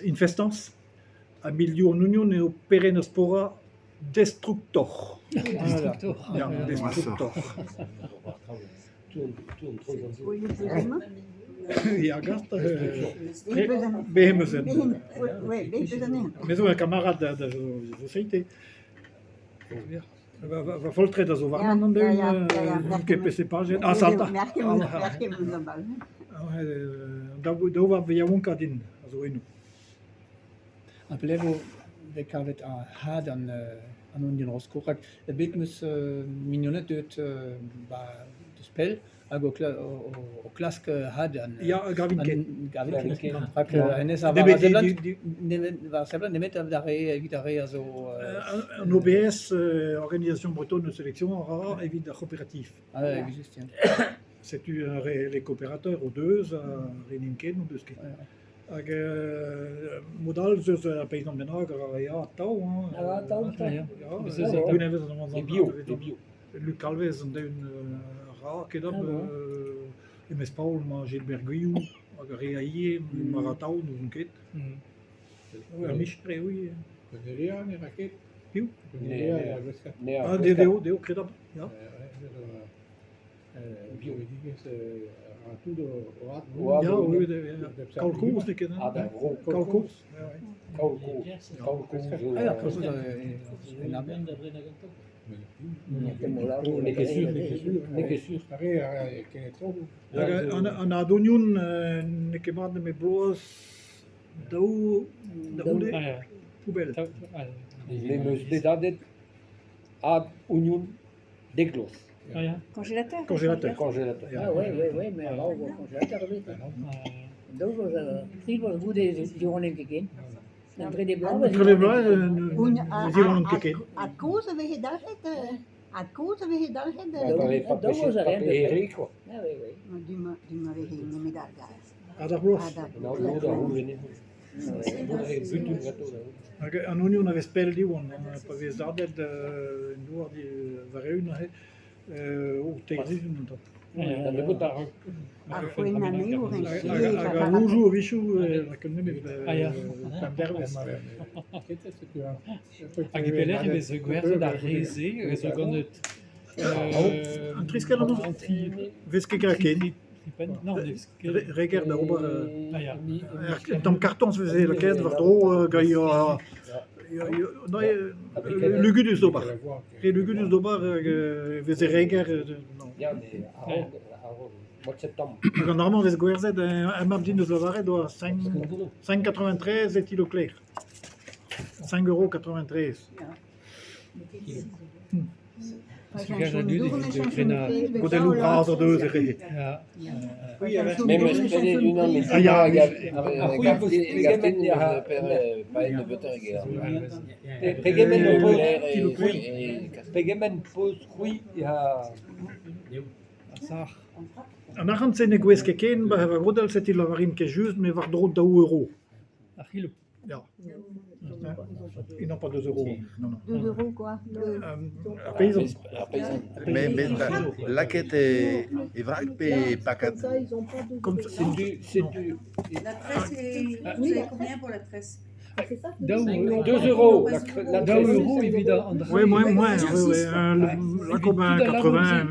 Infestans ha mildiou an ognon eo Perennospora destructor. Destructor. Ya, destructor. Ya, gast, bez 'm eus un. Me zo un kamarad da société. Va foltred a zo warnon an deun, n'on ket peseurt pajenn. Ah, salta! Daou vab yaouankañ din a zo eno. Ha pelec'h vo bet kavet had an an ognon Rosko? Rak bet 'm eus mignoned deuet 'ba deus pell hag o o klask had an Ya, gavin ket. Gavin ket. Rak hennezh a war a seblant nemet war a seblant nemet ar re evit ar re a zo An OBS, Organisation Bretonne de Sélection, a ra evit ar c'hooperativ. Ah ouais, just, ya. Setu ar re les coopérateurs o deus, ar re n'int ket n'o deus ket. Hag mod all ez eus ur peizant bennak a ra ya atav hein. A ra atav, Ya, E bio, e bio. Luc Kalvez an den ra ket ab e-maez Paol emañ Gilbert Guillou hag ar re a ivez ma ra atav n'ouzon ket. Ur micher eo ivez. Cornelia ne ra ket? Piv? Cornelia Ah, deo, deo, kredabl, ya. Gevredigezh a ra tout o ad. Ya, oui, kaol kozh n'eo ket, Ah, da vro. Kaol kozh. Kaol kozh. Kaol kozh zo. Ah, kaol kozh en aber. N'eo ket sur, n'eo ket sur. Ar re a ra kenetro. Hag an adonion n'eo ket mat nemet bloaz daou da c'houde poubelle. Me 'm eus bet adet ad ognon dek vloaz. Congélateur Congélateur. Congélateur. Ah ouais, ouais, ouais, mais alors, au congélateur, oui. Daou vloaz, tri vloaz goude dirollent ket ken. An trede bloaz... An trede bloaz, ne zirollent ket ken. Ha kozh e veze dalc'het ha kozh e veze dalc'het Daou vloaz a raent. Erri, quoi. Ah oui, oui. Du-mañ du-mañ veze nemet ar gaz. Ha d'ar bloaz. Lod a c'houlenne. Hag an ognon a vez pell diwan, pa vez dardet en douar war-eeun neuze, o teir sizhun an tamm. Ar foenn anezho Hag ar louzoù a-wechoù lakaet nemet pemp dervezh. Hag e pelec'h e vez gwerzhet ar re-se e zo ganet An triskell amañ 'Vez ket graet ken. Re ger da ober un tamm kartoñs 'veze lakaet war-dro gant lugudus d'ober. Re lugudus d'ober hag e veze re ger. Hag an dra-mañ 'vez gwerzhet un mab din deus lavaret 'oa 5,93 e ti Leclerc. 5,93 €. Godelloù bras o deus e re. Me 'm eus prenet unan Ah ya, Pegement ho peus Pegement 'peus c'hwi An arc'hant-se ne gouez ket ken, ba va godell setu lavarin ket just, met war-dro daou euro. Ar c'hilo. Ya. Non, pas 2 euros. Non, non. 2 euros quoi Ar peizant. Ar peizant. Mais, mais lakaet e, e vrag pe pakad Comme ça. C'est du, c'est du La tresse, est... vous avez combien pour la tresse Daou 2 euros la, la daou tresse. euro evit an dra. Oui, moins, moins. Oui, oui. Là, comme un 80.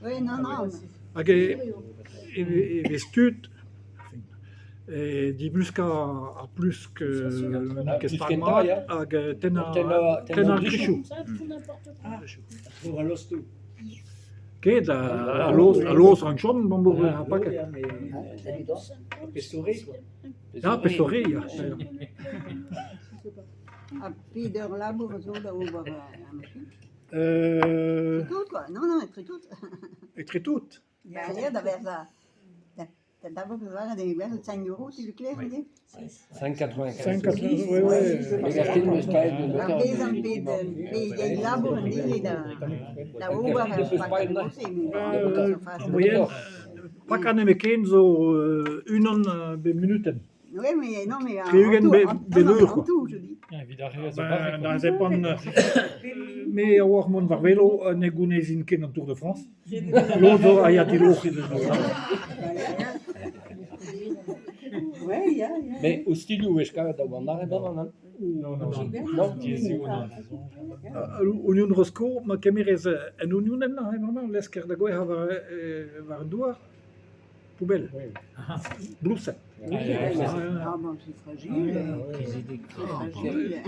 Oui, non, non. Hag e, e, e vez tud Dibuskañ ar plusk n'eo ket stag mat hag tennañ tennañ ar grichoù. Ket a loz rank chom mamm ar paket. Ya, pestore, ya. Ha pet eur labour a zo da ober ar machine Etre tout quoi. Non, non, etre tout. Etre tout. Ya, ya, da vezañ da da lavaret eo gwerzhet 5 euros ti-kêr ivez. 5,95. 5,95, ouais, ouais. Ar pezh am bet bet labour an hini da da ober ar paket se En moyenne, pakañ nemetken zo unan bep munutenn. Oui, mais non, mais Tri-ugent bep eur, quoi. tout, je dis. Evit ar re a zo Ben, barrek. da zepant, me a oar mont war velo ne gounezin ket an Tour de France. Lod zo a ya diloc'h. Ouais, ya, ya. Met ostilhoù 'vez kavet da ober arre bremañ, nann? Non, Non. Ognon Rosko, ma kemerez un ognonenn aze bremañ, lesker da gouezhañ war, war an douar, poubelle. Blouset. Ah bon, c'est fragile. C'est fragile.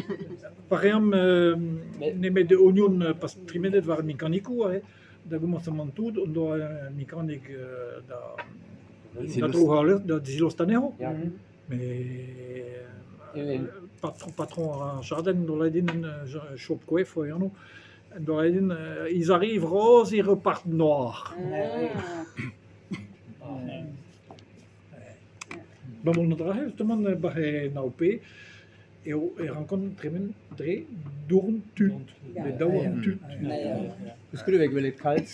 Pa reomp nemet ognon pas tremenet war ar mekanikoù aze, da gomañsamant tout, on doa un mekanik da da dro da zilost anezho. Mais patron ar jardin doa lakaet din Chop Koef oa anv, en doa lakaet din ils arrivent roses, ils repartent noirs. Ba mont dra justement ba en AOP eo e rankont tremen dre dourn tud, pe daouarn tud. Koulskoude e vez gwelet kalz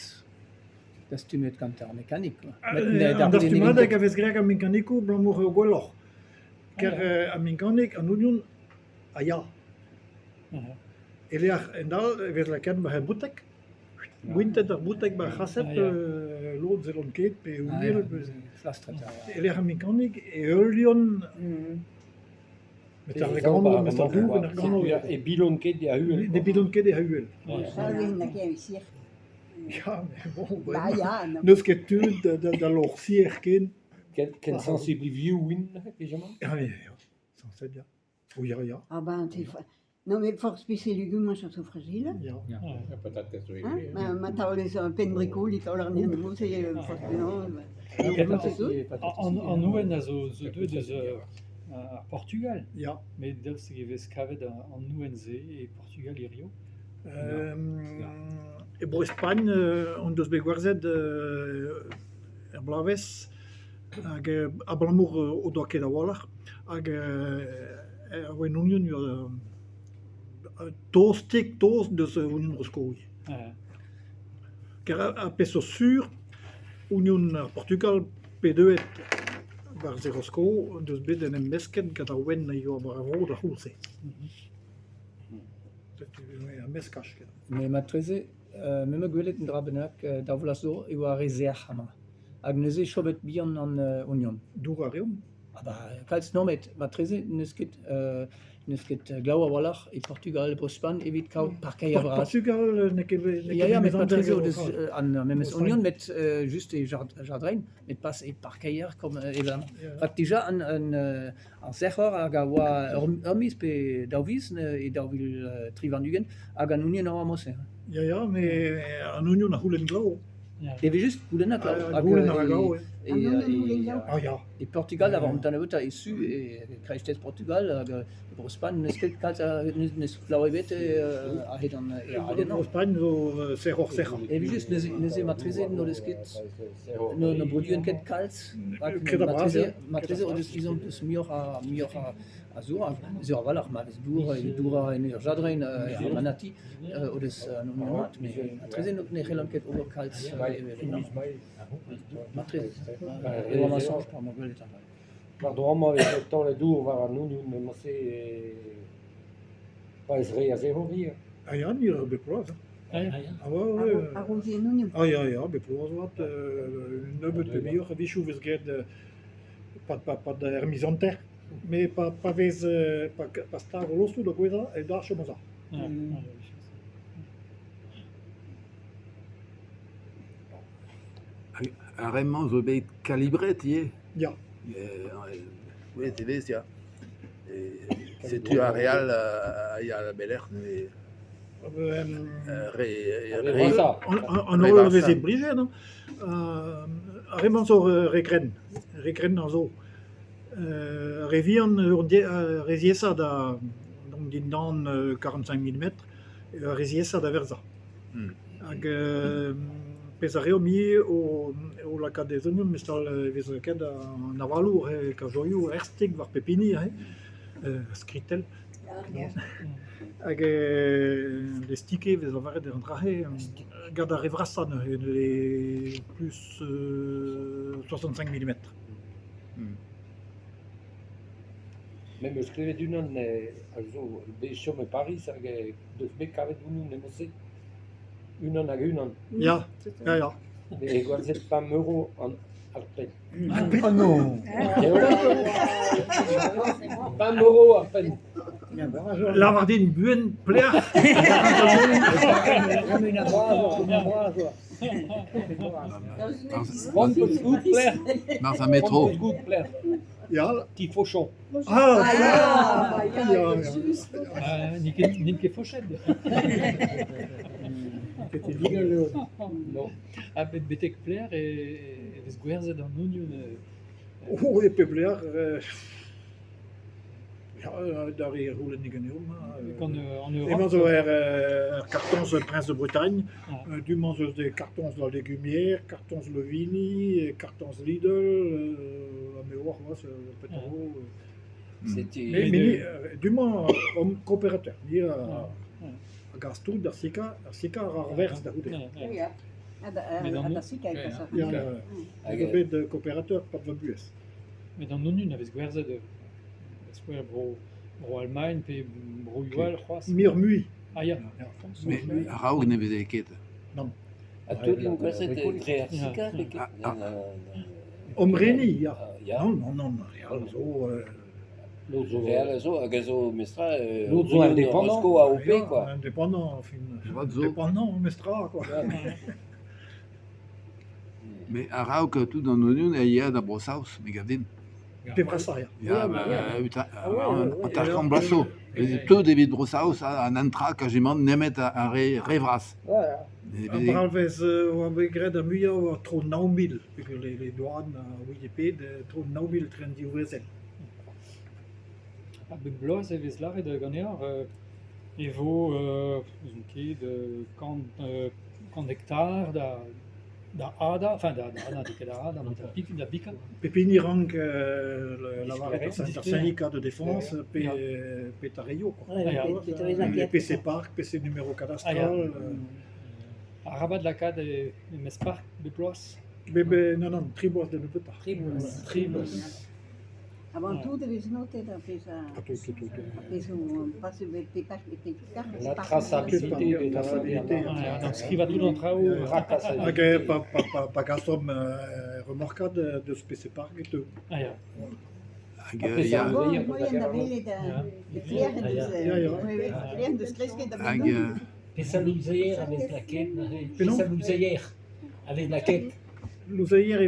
dastumet gant ar mekanik. An dastumadeg a vez graet gant mekanikoù abalamour eo gwelloc'h. Kar ar mekanik, an ognon, a ya. E-lec'h en-dal e vez lakaet war ar boutek. Gwintet ar boutek 'ba ar c'hased, lod 'zellont ket pe ouel. E-lec'h ar mekanik e heuliont met ar gano, met ar dour en ar gano. E bilont ket e a-uhel. Ne bilont ket e a-uhel. Ça, oui, n'a qu'un sir. Ya, mais bon, Bah, ya, non. n'eus ket tud da lorsier ken. Ken sensible vioù int, évidemment. Ah, mais, sañset, ya. O ya, ya. Ah ben, c'est Non, mais force spéciale légumes, moi, sont fragiles. Ya. Patatez zo Hein? ivez. Ma, ma taolez un penn bricol, e taol ar nien, c'est forcément. An nouenn a zo deuet eus ar Portugal. Ya. Met daoust hag e vez kavet an nouenn-se e Portugal hirio? E Bro-Spagn hon deus bet gwerzhet er bloavezh hag abalamour o doa ket a-walc'h hag er ouenn oa tostik tost deus ognon Rosko. Kar ar pezh zo sur, ognon ar Portugal pe deuet war ze Rosko deus bet en em mesket gant ar ouenn a yoa war ar vro d'ar c'houlz-se. Setu ar meskaj ket. Mais matreze, me 'ma gwelet un dra bennak daou vloaz zo e oa re sec'h amañ. Hag neuze chomet bihan an ognon. Dour a reomp. Ah bah, kalz non, met matreze n'eus ket n'eus ket glav a-walc'h e Portugal, e Bro-Spagn evit kaout parkeier bras. Portugal n'eo ket Ya, ya, met matreze o deus an memes ognon, met just e jardrin, met pas e parkeier kom evel. Rak dija an ar sec'hor hag a oa ur miz pe daou viz e 2023 hag an ognon a oa mosse. Ya, ya, met an ognon a c'houlenn glav. E vez just goulenn a glav. Goulenn a glav, E, Ah, ya. E Portugal a an nebeutañ e su e kreisteiz Portugal hag e Bro-Spagn n'eus ket kalz a n'eus glav ebet a-hed an a-hed an Bro-Spagn zo sec'hoc'h sec'hañ. E vez just neuze neuze matreze n'o deus ket no produent ket kalz rak matreze matreze o deus izom deus muioc'h a muioc'h a zour zo a-walc'h ma vez dour e dour en ur jardrin ar manati o deus an mat met matreze ne c'hellont ket ober kalz matreze e oa ma soñj pa ma gwelet an dra. Mar do amañ e taol dour war an ognon emañ-se pa ez re a zero vir. Ah ya, ni ur bep bloaz. Ah ouais, ouais. Arroser an ognon. Ah ya, ya, bep bloaz oat, nebeut pe muioc'h a-wechoù vez graet pa er miz hanter. Mais pa, pa vez pa, pa stag o lostoù da gouezhañ e da chom a. Ar re-mañ zo bet kalibret ivez. Ya. Gwelet e vez, ya. Setu ar re all a ya da belec'h neuze. Re re An holl a veze implijet, hein. Ar re-mañ zo re grenn. Re grenn a zo. Re vihan re ziaesañ da donc dindan 45 mm, re ziaesañ da verzañ. Hag pezh a reomp ivez o lakaat ez ognon, mestal e vez lakaet an avaloù, kajoioù, erstig war pep hini aze, skritell. Hag les tickets vez lavaret an dra-se gant ar re vrasañ neuze, les plus 65 mm. Me 'm eus klevet unan a zo bet chom e Pariz hag deus bet kavet unan emañ-se. Unan hag unan. Ya, ya, ya. E gwerzhet pemp euro an ar penn. Oh non. 5 euros ar penn. Lavar din buan pelec'h. Una bras, C'hoant 'peus goût pelec'h? Barzh ar metro. C'hoant 'peus goût pelec'h? Ya. Ti Fauchon. Ah, Ah, ya, ya, ya, ya. juste. Ah, n'int ket fochet. Ket illegal eo. Non. Ha bet betek pelec'h e vez gwerzhet an ognon Oh, e pep lec'h. Ya, d'ar re c'houlenn ganeomp. Gant an Emañ Europe. zo er cartons Prince de Bretagne, Ah. du-mañ zo des cartons La Légumière, cartons Le Vini, cartons Lidl, ha me oar c'hoazh petra vo. Setu... Mais, mais ni, du-mañ omp coopérateur, ni a, a gas tout d'ar sika, ar sika ar ar verzh da c'houde. Ouais, ouais. Ya. Ha da, Mais ha da sika e pas Ya, ar. Hag, zo bet coopérateur pad va buhez. Met an ognon a vez gwerzhet da skouer bro, bro Almagn pe broioù all c'hoazh. Muioc'h mui. Ah ya. Ya. Mais a-raok ne veze ket. Ha tout eo gwerzhet dre ar sika pe ket? Ah, ah. Nan, nan, Omreni, ya. Ah, ya. Non, non, non, re all zo... Lod zo, re all zo, hag a zo mestra... Lod zo indépendant. Rosko AOP, ya, quoi. Indépendant, enfin, Droit zo. indépendant, mestra, quoi. Mais a-raok tout an ognon e ya da Bro-Saoz, me gav din. Pe brasañ, ya. Ya, Ouais, ba, uta, Ah ouais, ouais, ouais. an tarkant blaso. Tout evit Bro-Saoz an antra kajement nemet ar re, re vras. Voilà. E An veze- bralvez oa bet graet ar muiañ war tro 9 000, peogwir les douanes a ouie pet, tro 9 000 tren div vrezel. Ha bep bloaz e vez lâret ganeoc'h e vo n'ouzon ket 100 hektar da hadañ, enfin da hadañ, n'eo ket da hadañ, met da bikañ. Pep hini rank lavaret ar syndicat de défense pe, Ya. pe tareio, quoi. Ouais, Ah, ya. pe- pe vez Les lakaet. PC Park, PC numéro cadastral. Ah, ya. Arabat lakaat e mes park bep bloaz. Be, be, non, non, tri bloaz da nebeutañ. Tri bloaz. Tri bloaz. Avant tout e vez notet ar pezh a Ah, tout, tout, tout, tout. ar pezh o pas bet pe par pe kar La traçabilité. La traçabilité. Ah, ya, donc skrivañ tout an traoù. Hag pa gasom remorkad deus PC Park e teu. Ah ya. Hag, Après, ça ya, veut dire Bon, moyen da welet Ya. e pelec'h en deus Ya, ya. pelec'h en deus kresket da hag, benn. Peseurt louzeier a vez lakaet neuze? Penaos? Peseurt louzeier a vez lakaet? Louzeier.